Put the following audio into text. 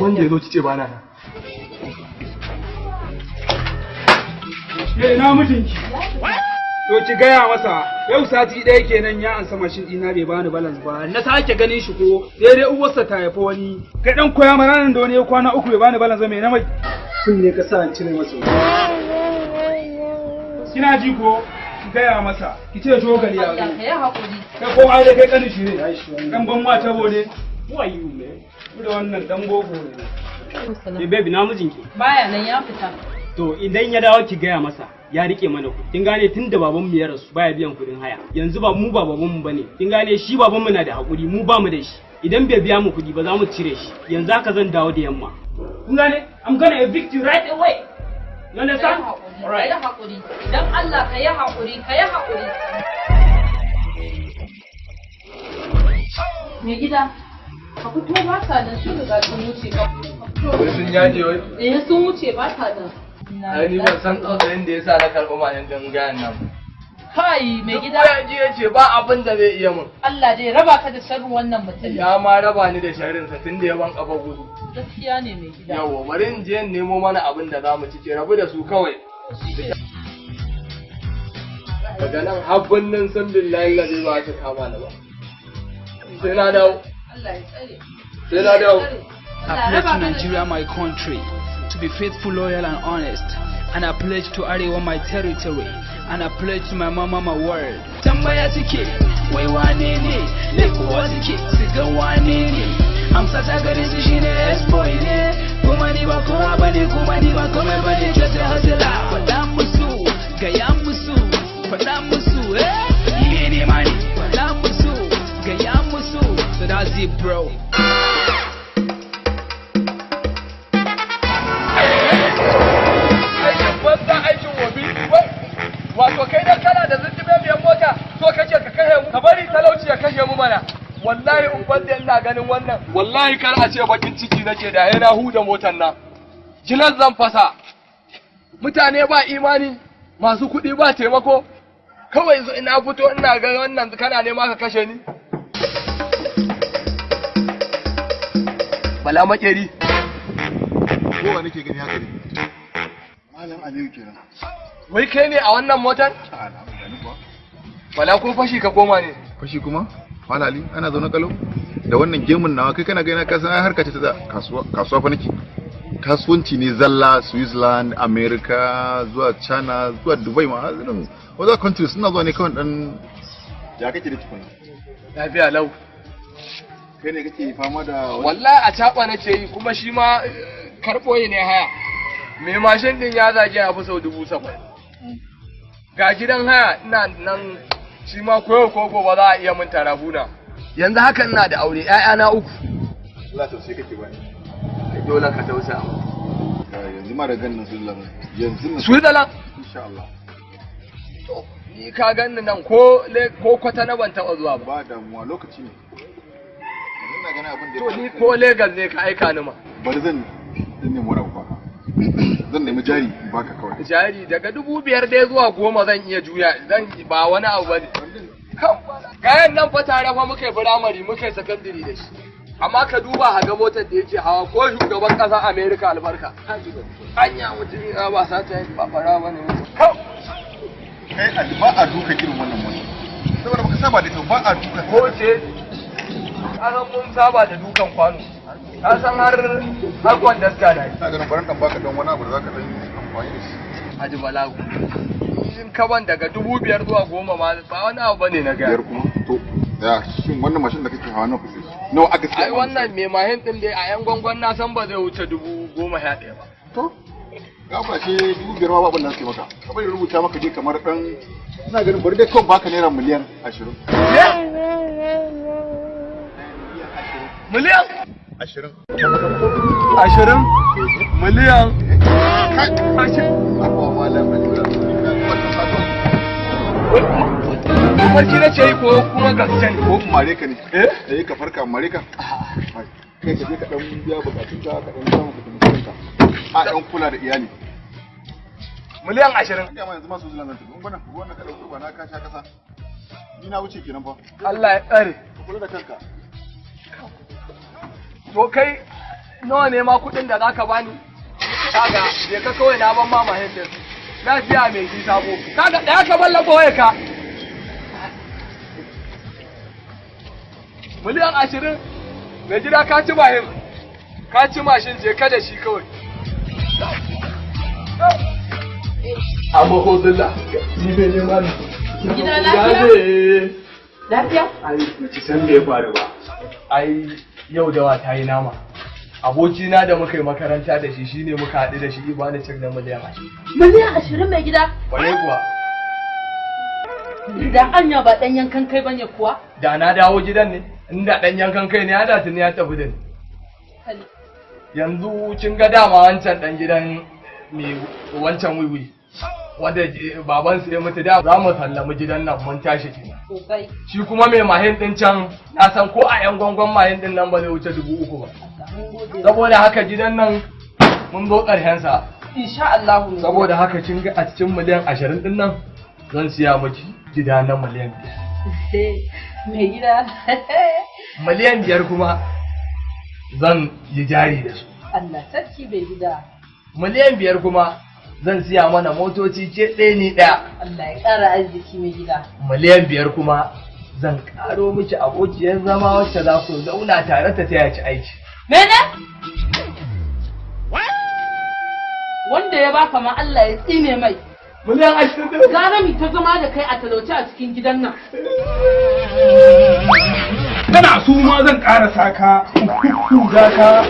Duk wanda ya zo kice ba na nan. Eh, na mijinki. To ki gaya masa yau sati ɗaya kenan ya ansa mashin ɗina bai bani balance ba. Na sake ganin shi ko sai dai uwarsa ta haifi wani. Kai dan koya mana nan da wani ya kwana uku bai bani balance ba me na mai. Sun ne ka sa an cire masa. Kina ji ko? Ki gaya masa. Ki ce jogali ya zo. Ka yi haƙuri. Kai ko ai da kai kanin shi ne. Dan ban ma tabo ne. Who are you man? Ku da wannan dan boko ne. Eh baby na mijinki. Baya nan ya fita. To idan ya dawo ki gaya masa ya rike mana kuɗi. Kin gane tun da baban mu ya rasu baya biyan kuɗin haya. Yanzu ba mu ba baban mu bane. Kin gane shi baban mu na da hakuri mu ba mu da shi. Idan bai biya mu kuɗi ba za mu cire shi. Yanzu haka zan dawo da yamma. Kun gane? I'm gonna evict you right away. You understand? Ka yi haƙuri. Dan Allah ka yi haƙuri, ka yi haƙuri. Mai gida, ka fito ba sa nan sun riga sun wuce ka fito. Wai sun yaje wai? Eh sun wuce ba sa nan. Ai ni ban san tsautsayin da yasa na karɓi mayan gangayen nan. Kai mai gida. Duk ya ya ce ba abin da zai iya mun. Allah dai raba ka da sharrin wannan mutum. Ya ma raba ni da sharrin sa tun da ya ban kafa gudu. Gaskiya ne mai gida. Yawwa bari in je in nemo mana abin da za mu ci ke rabu da su kawai. Daga nan har birnin sun billahi lazi ba ta kama ni ba. Sai na dawo. Allah ya tsare. Sai na dawo. I pledge to Nigeria, my country, to be faithful, loyal, and honest. And I pledge to Arewa, my territory. And I pledge to my mama, my word. Tambaya suke, wai wane ne? Lekuwa suke, su ga wane ne? Amsa ta gare su shine S-boy ne. Kuma ni ba kowa bane, kuma ni ba komai bane, just a hustler. Faɗa musu, gaya musu, faɗa musu, eh? Ni ne mani, faɗa musu, gaya musu. So that's it, bro. Wato kai dan kana da zunjime biyan mota so kake ka kashe mu ka bari talauci ya kashe mu mana wallahi in banda ina ganin wannan wallahi kar a ce bakin ciki nake da yana huda motar nan gilas zan fasa mutane ba imani masu kuɗi ba taimako kawai ina fito ina ga wannan kana nema ka kashe ni Bala makeri kowa nake gani haka ne Malam Aliyu kenan. Wai kai ne a wannan motar? Bala ko fashi ka koma ne? Fashi kuma? Malam Ali, ana zaune kalau? Da wannan gemun nawa kai kana gaina ka san ai harka ce ta kasuwa, kasuwa fa nake. Kasuwanci ne zalla Switzerland, America, zuwa China, zuwa Dubai ma irin other countries suna zuwa ne kawai dan ya kake da tukuna. Lafiya lau. Kai ne kake fama da wallahi a caba nake yi kuma shi ma karɓo ne haya. Mai mashin din ya zage ya fi sau 70,000. Ga gidan haya ina nan shi ma koyo ko gobe za a iya mun tarabuna. Yanzu haka ina da aure ƴaƴana uku. Allah tausayi kake bani. Ai dole ka tausaya. Yanzu ma da ganin Switzerland. Yanzu nan. Switzerland? Insha Allah. To ni ka ganni nan ko ko kwata na ban taɓa zuwa ba. Ba damuwa lokaci ne. Yanzu ina ganin abin da To ni ko Lagos ne ka aika ni ma. Bari zan nemi wani abu baka. Zan nemi jari in baka kawai. Jari daga 5,000 dai zuwa 10,000 zan iya juya zan ba wani abu bane. Kayan nan fa tare fa muka yi firamare muka yi sakandare da shi. Amma ka duba ga motar da yake hawa ko shugaban ƙasa America albarka. Anya mutum ya ba sa ta ba fara bane. Kai Ali ba a duka irin wannan mota. Saboda baka saba da ita ba a duka. Ko ce ka san mun saba da dukan kwano. Ka san har kwandaska da yi. Ina ganin baran dan baka don wani abu da zaka dan amfani da shi. Haji Balagu. In ka ban daga 5,000 zuwa 10,000 ma ba wani abu bane na gaya. Biyar kuma to ya shin wannan mashin da kake hawa nawa kake? Nawa aka siya? Ai wannan mai mahin din dai a yan gwangwan na san ba zai wuce 11,000 ba. To ga ba ce 5,000 ma ba abin da suke maka. Ka bari rubuta maka je kamar dan ina ganin bari dai kawai baka naira 20 miliyan. Miliyan? 20. 20? Miliyan? 20. Mafarki na ce ko kuma gaske ne? Ko mare ka ne? Eh? Eh ka farka mare ka. Kai ka je ka dan biya bukatun ka ka dan samu ka taimaki kanka. A dan kula da iyali. 20 miliyan. Ina ma yanzu ma su zulan zan tafi. Wannan wannan ka dauko ba na ka sha kasa. Ni na wuce kenan fa. Allah ya tsare. Ka kula da kanka. To kai Nawa ne ma kuɗin da zaka bani? Kaga je ka kawai, na ban ma mahin din. Na siya mai shi sabo. Kaga ɗaya ka mallaka waya ka. 20 miliyan mai gida, ka ci mahin. Ka ci mashin, je ka da shi kawai. Amma ko zilla ni bai nema ne. Gida lafiya? Lafiya? Ai ba ki san me ya faru ba. Ai yau dawa ta yi nama. Abokina da muka yi makaranta da shi shine muka haɗu da shi, ibani cek na 20 miliyan. 20 miliyan mai gida? Kwarai kuwa. Da anya ba ɗan yankan kai bane kuwa? Da na dawo gidan ne, inda ɗan yankan kai ne ya da tuni ya tafi da ni. Yanzu kin ga dama wancan ɗan gidan mai wancan wiwi wanda babansa ya mutu, da za mu sallami gidan nan mun tashi kenan. Sosai. Shi kuma mai mahin ɗin can, na san ko a yan gwangwan mahin ɗin nan ba zai wuce 3000 ba. Saboda haka gidan nan mun zo ƙarshen sa. Insha Allah. Saboda haka kin ga a cikin 20 miliyan ɗin nan zan siya miki gida na 5 miliyan. Mai gida. 5 miliyan kuma zan yi jari da su. Allah sarki mai gida. 5 miliyan kuma zan siya mana motoci, ke ɗaya ni ɗaya. Allah ya ƙara arziki mai gida. 5 miliyan kuma zan ƙaro miki abokiyar zama wacce za ku zauna tare ta taya ki aiki. Mene? Wanda ya baka ma Allah ya tsine mai. 20 miliyan ɗin. Gara mi ta zama da kai a talauce a cikin gidan nan. Kana su ma zan ƙarasa ka, in kukkuga ka.